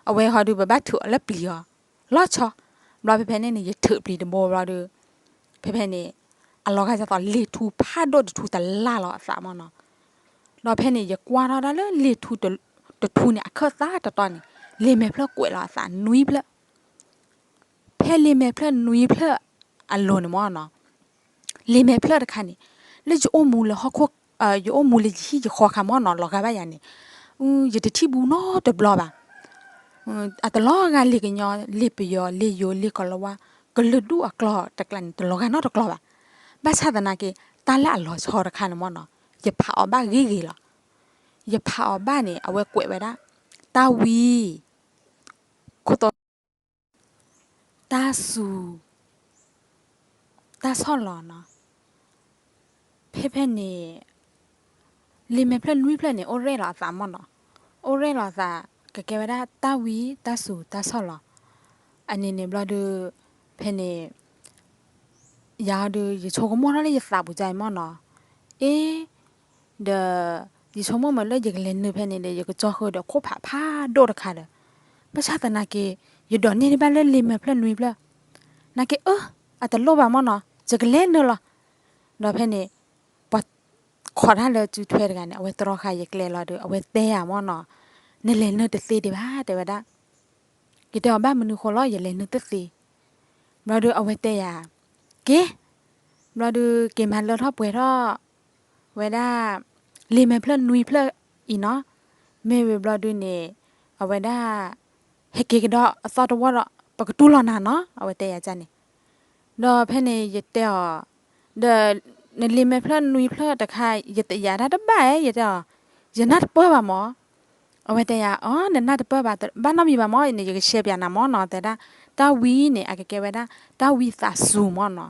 အဝဲဟီဒုး ပဘၣ်ထုးအီၤလၢပျံၤအီၤ လီၤဆီ. ဘျီဖဲဖဲန့ၣ်န့ၣ် ယထုးပျံၤတဘိဘျီဒီး ဖဲဖဲန့ၣ် အလီၤဂာ်ဒ်သိးလ့ၤထူဖးဒိၣ်တထူတလၢ်လီၤအသးမၢ်နီၤ. ဒီးဖဲန့ၣ် ယကွၢ်ထီၣ်ဒၣ်လၢလ့ၤထူတထူန့ၣ် အခၢၣ်သးတတီၤန့ၣ် လ့ၤမဲာ်ဖျၢၣ်ကွဲးလီၤအသးနွံဖျၢၣ်. ဖဲလ့ၤမဲာ်ဖျၢၣ်နွံဖျၢၣ်အလိၤန့ၣ်မၢ်နီၤ လ့ၤမဲာ်ဖျၢၣ်တခါန့ၣ် လၢယအိၣ်မူလၢဟီၣ်ခိၣ်, ယအိၣ်မူလၢယဟံၣ်ယဃီခါမၢ်နီၤ လီၤဂာ်ဘၣ်ယၤန့ၣ်, ယတထံၣ်ဘူးနီတဘျီဘၣ်. အတလီၤဂာ်လ့ၤကညီ, လ့ၤပယီၤ, လ့ၤယိၤ, လ့ၤကီၤလၤဝါ, ကလုာ်ဒူၣ်အကျိာ်တကျါန့ၣ် တလီၤဂာ်နီတကျိာ်ဘၣ်. ဘၣ်ဆၣ်သနာ်က့ တၢ်လၢအလီၤဆီတခါန့ၣ်မၢ်နီၤ ယဖးအီၤဘၣ်ဂ့ၤဂ့ၤလီၤ. ယဖးအီၤဘၣ်န့ၣ် အဝဲကွဲးဝဲဒၣ် တၢ်ဝံ, ခိၣ်တီ တၢ်စူၤ, တၢ်ဆီၣ်လီၤနီၤ. ဖဲဖဲန့ၣ် လ့ၤမဲာ်ဖျၢၣ်နွံဖျၢၣ်န့ၣ် အိၣ်ရဲၣ်လီၤအသးမၢ်နီၤ. အိၣ်ရဲၣ်လီၤအသး ကကဲဝဲဒၣ်တၢ်ဝံ တၢ်စူၤ တၢ်ဆီၣ်လီၤ. အန့ၣ်န့ၣ်ဘျီဒီး ဖဲန့ၣ် ယၤဒီး ယဆိကမိၣ်ထီၣ်လၢယသးပူၤကၢ်အံၤမၢ်နီၤ. အ့ ဒီး ယဆိကမိၣ်မ့ၢ်လၢယကလဲၤနုာ်ဖဲန့ၣ်ဒီး ယကကၠီဃုာ်ဒီးခိၣ်ဖးဖးဒိၣ်တခါဒီး ဘၣ်ဆၣ်သနာ်က့ ယဒိးန့ၢ်ဘၣ်လၢလ့ၤမဲာ်ဖျၢၣ်နွံဖျၢၣ်. နာ်က့ အၢ အတလိၣ်ဘၣ်မၢ်နီၤ ယကလဲၤနုာ်လီၤ. ဒီးဖဲန့ၣ် ပှၤခိးတၢ်လၢစုထွဲတဂၤန့ၣ် အဝဲတြီဃာ်ယကျဲလီၤဒီး အဝဲတဲယၤမၢ်နီၤ, နလဲၤနုာ်တသ့ဒံးဘၣ် တဲဝဲဒၣ်. ယတဲအီၤဘၣ်မနုၤဃိလီၤ ယလဲၤနုာ်တသ့. ဘျီဒီးအဝဲတဲယၤ က့ၤ, ဘျီဒီးက့ၤမၤလၢထီၣ်ပှဲၤထီၣ် ဝဲဒၣ် လ့ၤမဲာ်ဖျၢၣ်နွံဖျၢၣ်အံၤနီၤ. မ့ၢ်ဝံၤဘျီဒီးန့ၣ် အဝဲဒၣ် ဟဲက့ၤကဒီးအသီတဝီဒီး ပကတူၢ်လိာ်နၤနီၤ အဝဲတဲယၤန့ၣ်. ဒီးဖဲန့ၣ်ယတဲအီၤ, ဒီး နလ့ၤမဲာ်ဖျၢၣ်နွံဖျၢၣ်တခါ ယတယာ်တၢ်တဘၣ်ဧါ ယတဲအီၤ, ယနၢ်တပၢၢ်ဘၣ်မၢ်. အဝဲတဲယၤ အီ နနၢ်တပၢၢ်ဘၣ် ဘၣ်နီတမံၤဘၣ်မၢ်န့ၣ် ယကရှဲပၠးနၤမၢ်နီၤ တဲဒၣ်. တၢ်ဝံန့ၣ် အကကဲဝဲဒၣ် တၢ်ဝံသးစူၤမၢ်နီၤ.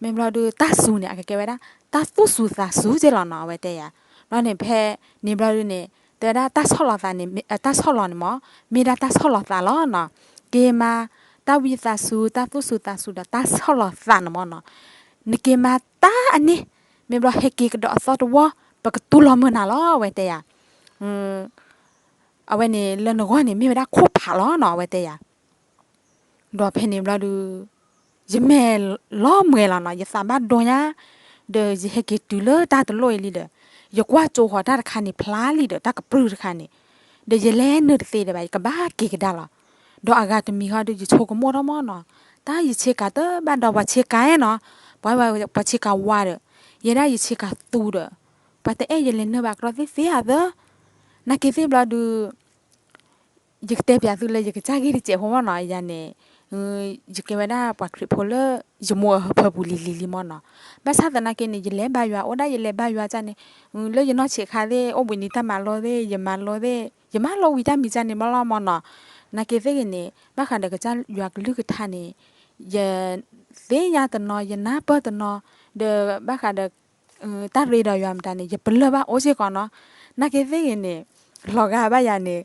မ့ၢ်ဘျီဒီး တၢ်စူၤန့ၣ် အကကဲဝဲဒၣ် တၢ်သူၣ်စူၤသးစူၤက့လီၤနီၤ အဝဲတဲယၤ. ဘျီန့ၣ်ဖဲန့ၣ်ဘျီဒီးန့ၣ် တဲဝဲဒၣ် တၢ်ဆီၣ်လီၤသးန့ၣ် တၢ်ဆီၣ်လီၤန့ၣ်မၢ် မ့ၢ်ဒၣ်တၢ်ဆီၣ်လီၤသးလီၤနီၤ. က့ၤမၤ တၢ်ဝံသးစူၤ တၢ်သူၣ်စူၤသးစူၤဒီးတၢ်ဆီၣ်လီၤသးန့ၣ်မၢ်နီၤ. နက့ၤမၤတၢ်အန့ၣ် မ့ၢ်ဘျီဟဲက့ၤကဒီးအသီတဝီ ပကတူၢ်လိာ်မုာ်နၤလီၤ အဝဲတဲယၤ. အဝဲန့ၣ်လၢနဂီၢ်န့ၣ် မ့ၢ်ဝဲဒၣ်ခိၣ်ဖးလီၤနီၤ အဝဲတဲယၤ. ဒီးဖဲန့ၣ်ဘျီဒီး ယမဲာ်လီၤမှဲၤလီၤနီၤ ယသးဘၣ်ဒိညါ, ဒီးယဟဲက့ၤတုၤလၢတၢ်တလိၣ်အံၤလံဒီး ယကွၢ်ကၠိဃီၤတၢ်တခါန့ၣ်ဖျါလံဒီး တၢ်ကပြုၢ်တခါန့ၣ်, ဒီးယလဲၤနုာ်တသ့ဒံးဘၣ် ယကဘၣ်က့ၤကဒါလီၤ. ဒီးအဂၤတမံၤဃီဒီး ယဆိကမိၣ်ထီၣ်မၢ်နီၤ, တၢ်ယဆ့ကၤတဘၣ်ဒီးပှၤဆ့ကၤနီၤ, ပှၤ ပှၤဆ့ကၤဝါဒီး ယဲဒၣ်ယဆ့ကၤသူဒီး ပှၤတအဲၣ်ယလဲၤနုာ်ဘၣ်ကြီသ့ၣ်သ့ဧါသၢ, နာ်က့ၤသ့ၣ်ဘျီဒီး ယကတဲပၠးသုလၢယကစၢ်ဂ့ၢ်တစဲးဖိမၢ်နီၤ, ယၤန့ၣ် ယကဲဝဲဒၣ်ပှၤခရံာ်ဖိလၢ ယမိၢ်အဟၢဖၢပူၤလံၤလံၤလံမၢ်နီၤ. ဘၣ်ဆၣ်သနာ်က့န့ၣ် ယလဲၤဘါယွၤ အိၣ်ဒၣ်ယလဲၤဘါယွၤကၢ်န့ၣ် လၢယနီၢ်ဆံးခါသ့ၣ် အိၣ်ဘှံးနံၤတၢ်မၤလိသ့ၣ် ယမၤလိသ့ၣ် ယမၤလိဝံၤတၢ်မံၤကၢ်န့ၣ်မၢ်လီၤမၢ်နီၤ. နာ်က့ၤသ့ၣ်ဂ့ၤန့ၣ် ဘၣ်ဃးဒီးကစၢ်ယွၤကလုၢ်ကထါန့ၣ် ယသ့ၣ်ညါတနီၤ ယနၢ်ပၢၢ်တနီၤ ဒီးဘၣ်ဃးဒီး တၢ်ရ့ဒီးယွၤမတၤန့ၣ် ယပလၢၢ်ဘၣ်အိၣ်စ့ၢ်ကီးနီၤ. နာ်က့ၤသ့ၣ်ဂ့ၤန့ၣ် လီၤဂာ်ဘၣ်ယၤန့ၣ်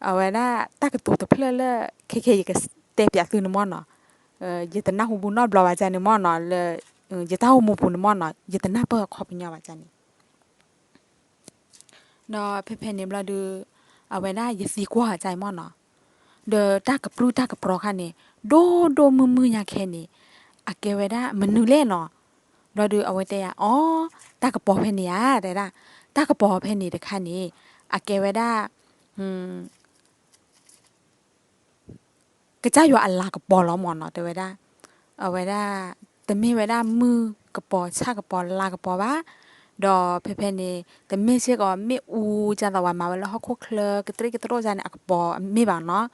အဝဲဒၣ်တၢ်ကတိၤတဖျၢၣ်လၢ ခဲခဲယကတဲပၠးသုန့ၣ်မၢ်နီၤ. ယတနၢ်ဟူဘူးနီတဘျီဘၣ်ကၢ်န့ၣ်မၢ်နီၤ လၢ ယတၢ်အိၣ်မူပူၤန့ၣ်မၢ်နီၤ ယတနၢ်ပၢၢ်အခီပညီဘၣ်ကၢ်န့ၣ် ဒီးဖဲဖဲန့ၣ်ဘျီဒီး အဝဲဒၣ်ယသံကွၢ်အီၤတၢ်အံၤမၢ်နီၤ, ဒီးတၢ်ကပြုၢ်တၢ်ကပြီၤခါန့ၣ် ဒိၣ်ဒိၣ်မုၢ်မုၢ်ညါခဲန့ၣ် အကဲဝဲဒၣ်မနုၤလဲၣ်နီၤ. ဘျီဒီးအဝဲတဲယၤ အီ, တၢ်ကပီၤဖဲန့ၣ်ဧါ တဲဒၣ်, တၢ်ကပီၤဖဲန့ၣ်တခါန့ၣ် အကဲဝဲဒၣ် ကစၢ်ယွၤအလၤကပီၤလီၤမၢ်နီၤ တဲဝဲဒၣ်. အဝဲဒၣ် တမ့ၢ်ဝဲဒၣ်မုၢ်ကပီၤဆၣ်ကပီၤလါကပီၤဘၣ်, ဒီးဖဲဖဲန့ၣ် တမ့ၢ်စ့ၢ်ကီးမ့ၣ်အူ ဒ်သိးပှၤမၤဝဲလၢဟီၣ်ခိၣ်ချၢ ကတရံၣ်ကတရိၣ်န့ၣ် အကပီၤမ့ၢ်ဘၣ်နီၤ.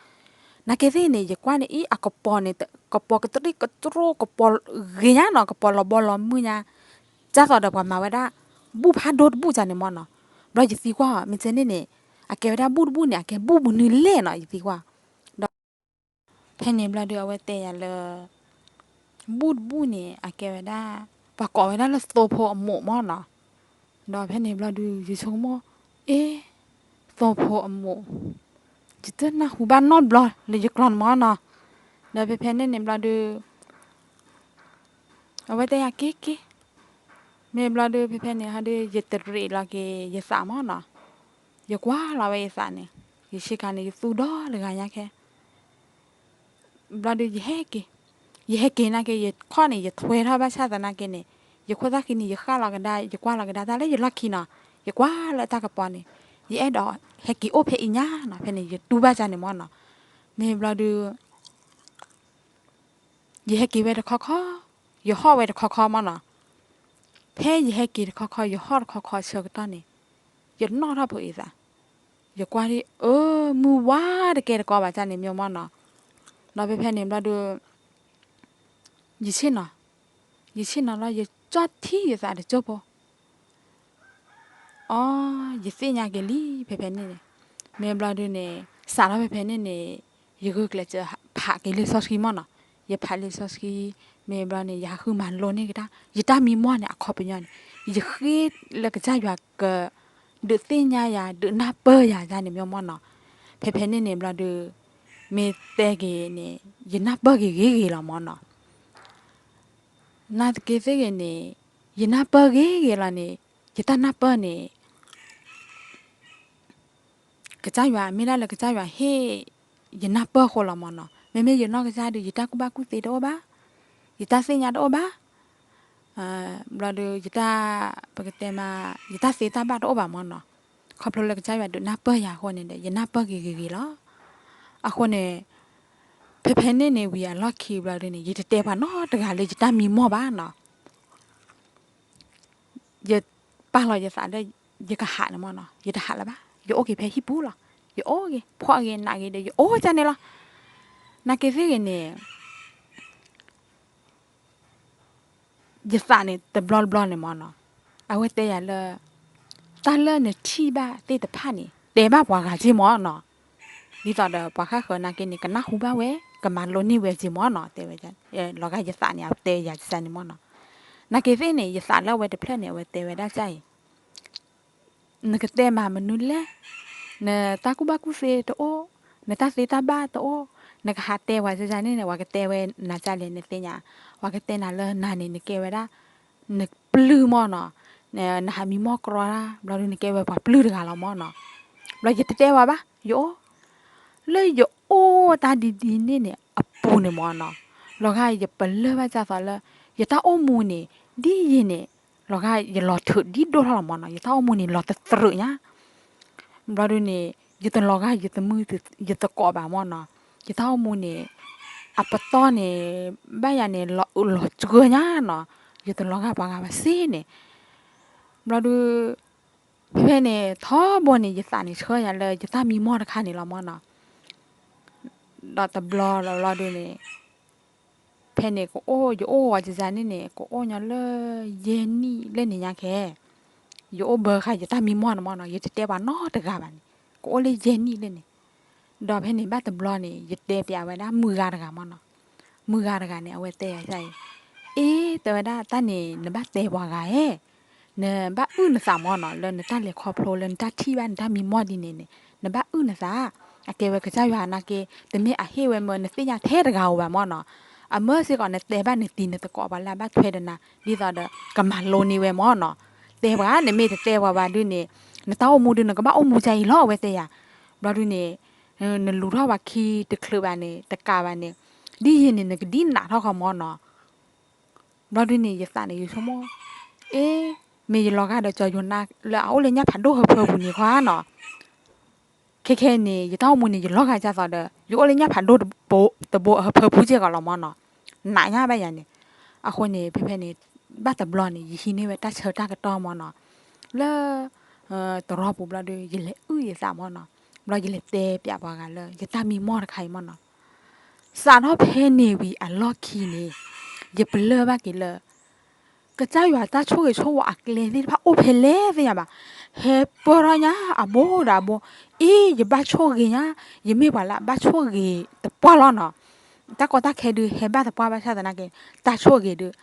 နာ်က့သ့ၣ်န့ၣ် ယကွၢ်န့ၣ်အံၤ အကပီၤန့ၣ် ကပီၤကတရံၣ်ကတရိၣ် ကပီၤဂ့ၤညါနီၤ ကပီၤလီၤဘီလီၤမုၢ်ညါ, ဒ်သိးဒီးပှၤမၤဝဲဒၣ် ဘူၣ်ဖးဒိၣ်တဘူၣ်န့ၣ်မၢ်နီၤ. ဘျီယသံကွၢ် မ့ၢ်ကဲန့ၣ်န့ၣ် အကဲဝဲဒၣ်ဘူၣ်တဘူၣ်န့ၣ် အကဲဘူၣ်မနုၤလဲၣ်နီၤ ယသံကွၢ်. ဒီး ဖဲန့ၣ်ဘျီဒီးအဝဲတဲယၤလၢ ဘူၣ်တဘူၣ်န့ၣ် အကဲဝဲဒၣ် ပှၤကိးဝဲဒၣ်လၢသိဖိအမိၢ်မၢ်နီၤ. ဒီးဖဲန့ၣ်ဘျီဒီး ယဆိကမိၣ် အ့ သိဖိအမိၢ်, ယတနၢ်ဟူဘၣ်နီတဘျီလၢယကျိာ်န့ၣ်မၢ်နီၤ. ဒီးဖဲဖဲန့ၣ်န့ၣ်ဘျီဒီး အဝဲတဲယၤက့ၤက့ၤ, မ့ၢ်ဘျီဒီး ဖဲဖဲန့ၣ်ဟီဒီး ယတရံးလီၤက့ၤယသးမၢ်နီၤ. ယကွၢ်လီၤဝဲယသးန့ၣ် ယဆ့ကၤန့ၣ် ယသူဒီတဂၤညါခဲ ဘျီဒီးယဟဲက့ၤ, ယဟဲက့ၤနာ်က့ ယခီၣ်န့ၣ် ယထွဲထီၣ်ဘၣ်ဆၣ်သနာ်က့န့ၣ် ယခိၣ်သၣ်ခံန့ၣ် ယဃၣ်လီၤကဒါ ယကွၢ်လီၤကဒါတၢ်လၢယလီၢ်ခံနီၤ. ယကွၢ်လၢတၢ်ကပီၤန့ၣ် ယအဲၣ်ဒိးဟဲက့ၤအိၣ်ဖဲအံၤညါနီၤ. ဖဲန့ၣ် ယတူၢ်ဘၣ်ကန့ၣ်မၢ်နီၤ. မ့ၢ်ဘျီဒီး ယဟဲက့ၤဝဲတခီခီ, ယဟီၣ်ဝဲတခီခီမၢ်နီၤ. ဖဲယဟဲက့ၤတခီခီ ယဟီၣ်တခီခီဆၢကတီၢ်န့ၣ် ယနီၣ်ထီၣ်ဖိအံၤသး, ယကွၢ်ဒ်အၢ မုၢ်ဝါတကဲတကီဘၣ်န့ၣ်မၢ်နီၤ. ဒီးဖဲဖဲန့ၣ်ဘျီဒီး ယဆ့ၣ်နီၤ, ယဆ့ၣ်နီၤလီၤ ယကၠီၣ်ထံယသးတကၠိဖိ အီ, ယသ့ၣ်ညါက့ၤလံ ဖဲဖဲန့ၣ်န့ၣ်. မ့ၢ်ဘျီဒုန့ၣ် စးထီၣ်ဖဲဖဲန့ၣ်န့ၣ် ယဂုာ်ကျဲးစၢးဖးက့ၤလံာ်စီဆှံမၢ်နီၤ. ယဖးလံာ်စီဆှံ, မ့ၢ်ဘျီန့ၣ် ယဟးဃုမၤလိန့ၢ်ကဒါ ယတၢ်မံမီၢ်န့ၣ် အခီပညီန့ၣ် ယဃ့လၢကစၢ်ယွၤက ဒုးသ့ၣ်ညါယၤ ဒုးနၢ်ပၢၢ်ယၤန့ၣ်မၢ်နီၤ. ဖဲဖဲန့ၣ်န့ၣ်ဘျီဒု မ့ၢ်တဲက့ၤန့ၣ် ယနၢ်ပၢၢ်က့ၤဂ့ၤဂ့ၤလီၤမၢ်နီၤ. နာ်သက့သ့ၣ်ဂ့ၤန့ၣ် ယနၢ်ပၢၢ်ဂ့ၤဂ့ၤလီၤန့ၣ် ယတၢ်နၢ်ပၢၢ်န့ၣ် ကစၢ်ယွၤ မ့ၢ်ဒၣ်လၢကစၢ်ယွၤဟ့ၣ် ယနၢ်ပၢၢ်ဃိလီၤမၢ်နီၤ. မ့မ့ၢ်ယနီၢ်ကစၢ်ဒီး ယတၢ်ကူၣ်ဘၣ်ကူၣ်သ့တအိၣ်ဘၣ်, ယတၢ်သ့ၣ်ညါတအိၣ်ဘၣ်, ဘျီဒီး ယတၢ် ပကတဲမး ယတၢ်သ့တၢ်ဘၣ်တအိၣ်ဘၣ်မၢ်နီၤ. ခီဖျိလၢကစၢ်ယွၤဒုးနၢ်ပၢၢ်ယၤအဃိန့ၣ်ဒီး ယနၢ်ပၢၢ်က့ၤဂ့ၤဂ့ၤလီၤ. အဃိန့ၣ် ဖဲဖဲန့ၣ်န့ၣ်ဝံၤအလီၢ်ခံဘျီဒုန့ၣ် ယတတဲပှၤနီတဂၤလၢယတၢ်မံမီၢ်ဘၣ်နီၤ. ယပာ်လီၤယသးလၢ ယကဟးန့ၣ်မၢ်နီၤ, ယတဟးလၢၤဘၣ်, ယအိၣ်က့ၤဖဲဟံၣ်ပူၤလီၤ. ယအိၣ်ဂ့ၤ ဖှီၣ်ဂ့ၤ နးဂ့ၤဒီး ယအိၣ်ကန့ၣ်လီၤ. နာ်က့သ့ၣ်ဂ့ၤန့ၣ် ယသးန့ၣ်တဘျီတဘျီန့ၣ်မၢ်နီၤ, အဝဲတဲယၤလၢ တၢ်လၢနထံၣ်ဘၣ်သ့ၣ်တဖၣ်န့ၣ် တဲဘၣ်ပှၤဂၤက့ၤမၢ်နီၤ. ဒ်သိးဒီးပှၤဃၣ်ဃၢၤနာ်က့န့ၣ် ကနၢ်ဟူဘၣ်ဝဲ ကမၤလိန့ၢ်ဝဲက့ၤမၢ်နီၤ, တဲဝဲ လီၤဂာ်ယသးန့ၣ် အတဲယၤကန့ၣ်မၢ်နီၤ. နာ်က့သ့ၣ်န့ၣ် ယသးလၢအဝဲတဖျၢၣ်န့ၣ် အဝဲတဲဝဲဒၣ်ကၢ်အံၤ နကတဲမၤမနုၤလဲၣ်, နတၢ်ကူၣ်ဘၣ်ကူၣ်သ့တအိၣ်, နတၢ်သ့တၢ်ဘၣ်တအိၣ်, နကဟးတဲပှၤကန့ၣ်န့ၣ် ပှၤကတဲဝဲနၤကလဲၣ်နသ့ၣ်ညါ, ပှၤကတဲနၤလၢနၤန့ၣ် နကဲဝဲဒၣ် နပျုၢ်မၢ်နီၤ, နဟးမံမီၢ်ကြီတၢ် ဘျီဒုးနကဲဝဲပှၤပျုၢ်တဂၤလီၤမၢ်နီၤ. ဘျီယတတဲဝဲဘၣ်, ယအိၣ် လၢယအိၣ်တၢ်ဒ်ဒ်န့ၣ်န့ၣ် အပူၤန့ၣ်မၢ်နီၤ, လီၤဂာ်ယပလၢၢ်ဘၣ်ဒ်သိးလၢ ယတၢ်အိၣ်မူန့ၣ် ဒ်ယံၤန့ၣ် လီၤဂာ်ယလီၤထုးဒ်ဒိၣ်ထီၣ်လီၤမၢ်နီၤ, ယတၢ်အိၣ်မူန့ၣ်လီၤတသရူးညါ. ဘျီဒုးန့ၣ် ယတလီၤဂာ်ယသမုၢ်ယသကိးဘၣ်မၢ်နီၤ, ယတၢ်အိၣ်မူန့ၣ် အပတီၢ်န့ၣ် ဘၣ်ယၤန့ၣ် လီၤအုးလီၤကၢညါနီၤ, ယတလီၤဂာ်ပှၤဂၤဘၣ်စ့ၢ်န့ၣ်. ဘျီဒုး ဖဲဖဲန့ၣ် ထီဘိန့ၣ် ယသးန့ၣ်ဆှၢယၤလၢယတၢ်မံမီၢ်တခါန့ၣ်လီၤမၢ်နီၤ. ဒီးတဘျီလီၤဘျီဒုးန့ၣ် ဖဲန့ၣ်ကအိၣ် ယအိၣ်ဝဲယၤန့ၣ်န့ၣ် ကအိၣ်ညီလၢယဲၢ်နံၣ်လၢန့ၣ်ညါခဲ, ယအိၣ်ဘၢဃာ်ယတၢ်မံမီၢ်န့ၣ်မၢ်နီၤ, ယတတဲပှၤနီတဂၤဘၣ်န့ၣ်, ကအိၣ်လၢယဲၢ်နံၣ်လၢန့ၣ်. ဒီးဖဲန့ၣ်ဘၣ်တဘျီန့ၣ် ယတဲပျးဝဲဒၣ်မုၢ်ဂၤတဂၤမၢ်နီၤ. မုၢ်ဂၤတဂၤန့ၣ် အဝဲတဲယၤအံၤ, အ့ တဲဝဲဒၣ်တၢ်န့ၣ် နဘၣ်တဲပှၤဂၤဧၢ, နဘၣ်အုၣ်နသးမၢ်နီၤ, လၢနတၢ်လဲၤခီဖျိ လၢနတၢ်ထံၣ်ဘၣ်နတၢ်မံမီၢ်ဒ်န့ၣ်န့ၣ် နဘၣ်အုၣ်နသး, အကဲဝဲကစၢ်ယွၤနာ်က့ တမ့ၢ်အဟ့ၣ်ဝဲမၢ နသ့ၣ်ညါထဲတဂၤဧိၤဘၣ်မၢ်နီၤ. အမၢစ့ၢ်ကီးနတဲဘၣ်နတံၤနသကိးပှၤလၢအဘၣ်ထွဲဒီးနၤ ဒ်သိးဒီး ကမၤလိန့ၢ်ဝဲမၢ်နီၤ. တဲပှၤ နမ့ၢ်တတဲပှၤဘၣ်ဒုးန့ၣ် နတၢ်အိၣ်မူဒုး နကဘၣ်အိၣ်မူကအံၤလီၤ အဝဲတဲယၤ. ဘျီဒုန့ၣ် နလူၤထီၣ်ပှၤခံတချုးဘၣ်န့ၣ် တကးဘၣ်န့ၣ် ဒ်ယဲန့ၣ် နကဒ်နးထီၣ်ဃီမၢ်နီၤ. ဘျီဒုန့ၣ် ယသးန့ၣ် ယဆိကမိၣ် အ့ မ့ၢ်ယလီၤဂာ်ဒီးကၠီၤယိၤနါလၢအအိၣ်လၢညၣ်ဖးဒိၣ်ဟၢဖၢပူၤန့ၣ်ခီဧါနီၤ. ခဲခဲအံၤန့ၣ် ယတၢ်အိၣ်မူန့ၣ် ယလီၤဂာ်ဒ်သိးဒီး ယအိၣ်လၢညၣ်ဖးဒိၣ်တဘိဟၢဖၢပူၤကဲကီးလီၤမၢ်နီၤ. နးညါဘၣ်ယၤန့ၣ်. အဃိန့ၣ် ဖဲဖဲန့ၣ် ဘၣ်တဘျီန့ၣ် ယဟံးန့ၢ်ဝဲတၢ်ဆၢတၢ်ကတီၢ်မၢ်နီၤ. လၢ တရီပူၤဘျီဒု ယလဲၤအုၣ်ယသးမၢ်နီၤ. ဘျီယလဲၤတဲပၠးပှၤဂၤလၢ ယတၢ်မံမီၢ်တခါအံၤမၢ်နီၤ. စးထီၣ်ဖဲန့ၣ်ဝံၤအလီၢ်ခံန့ၣ် ယပလၢၢ်ဘၣ်က့ၤလၢ ကစၢ်ယွၤတၢ်ဆိၣ်ဂ့ၤဆိၣ်ဝါအကျဲသ့ၣ်တဖၣ်အိၣ်ဖဲလဲၣ်သ့ၣ်ညါဘၣ်. ဟဲပၢၢ်ထီၣ်ညါအဘိဒီးအဘိ, အ့ ယဘၣ်ဆိၣ်ဂ့ၤညါ, ယမ့ၢ်ပှၤလၢအဘၣ်ဆိၣ်ဂ့ၤတပှၢ်လီၤနီၤ. တၢ်ကီတၢ်ခဲဒုးဟဲဘၣ်တပှၢ်ဘၣ်ဆၣ်သနာ်က့ တၢ်ဆိၣ်ဂ့ၤဒုး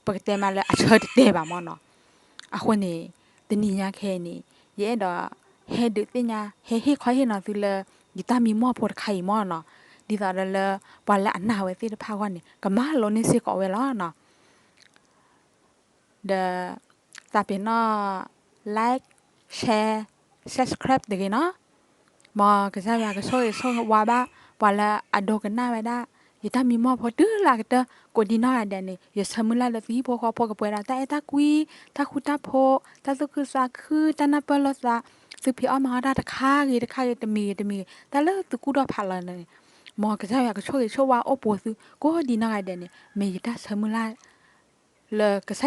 ပကတဲမးလၢအဆၢတတဲဘၣ်မၢ်နီၤ. အဃိန့ၣ် တနံၤညါခဲအံၤန့ၣ် ယအဲၣ်ဒိးဟဲဒုးသ့ၣ်ညါ ဟဲဟ့ၣ်ခီဟ့ၣ်နီၤသုလၢ ယတၢ်မံမီၢ်ဖိတခါအံၤမၢ်နီၤ. ဒ်သိးဒီးလၢ ပှၤလၢအနာ်ဝဲသ့ၣ်တဖၣ်အဂီၢ်န့ၣ် ကမၤလိန့ၢ်စ့ၢ်ကီးဝဲလီၤနီၤ. ဒီး သးပ့ၤနီၣ် like, share, subscribe တဂ့ၤနီၤ. မ်ကစၢ်ယွၤကဆိၣ်ဂ့ၤဆိၣ်ဝါဘၣ် ပှၤလၢအဒိကနၣ်ဝဲဒၣ် ယတၢ်မံမီၢ်ဖိတုၤလၢအကတၢၢ် ကိးဒံနီၢ်ဂၤဒဲးန့ၣ် ယဆၢမုၢ်လၢ်လၢသုဟံၣ်ဖိဃီဖိကပှဲၤဒီးတၢ်အဲၣ်တၢ်ကွံ, တၢ်ဃူတၢ်ဖိး, တၢ်သူၣ်ခုသးခု, တၢ်နၢ်ပၢၢ်လိာ်သး, သုဖံးအီၣ်မၤအီၣ်တၢ်တခါဂ့ၤတခါဂ့ၤ တမံၤဂ့ၤတမံၤဂ့ၤ တၢ်လၢသုကူၣ်ထီၣ်ဖးလီၤန့ၣ် မ်ကစၢ်ယွၤကဆိၣ်ဂ့ၤဆိၣ်ဝါအိၣ်ပိာ်သုကိးဒံနီၢ်ဂၤဒဲးန့ၣ် မ့ၢ်ယတၢ်ဆၢမုၢ်လၢ် လၢကစၢ်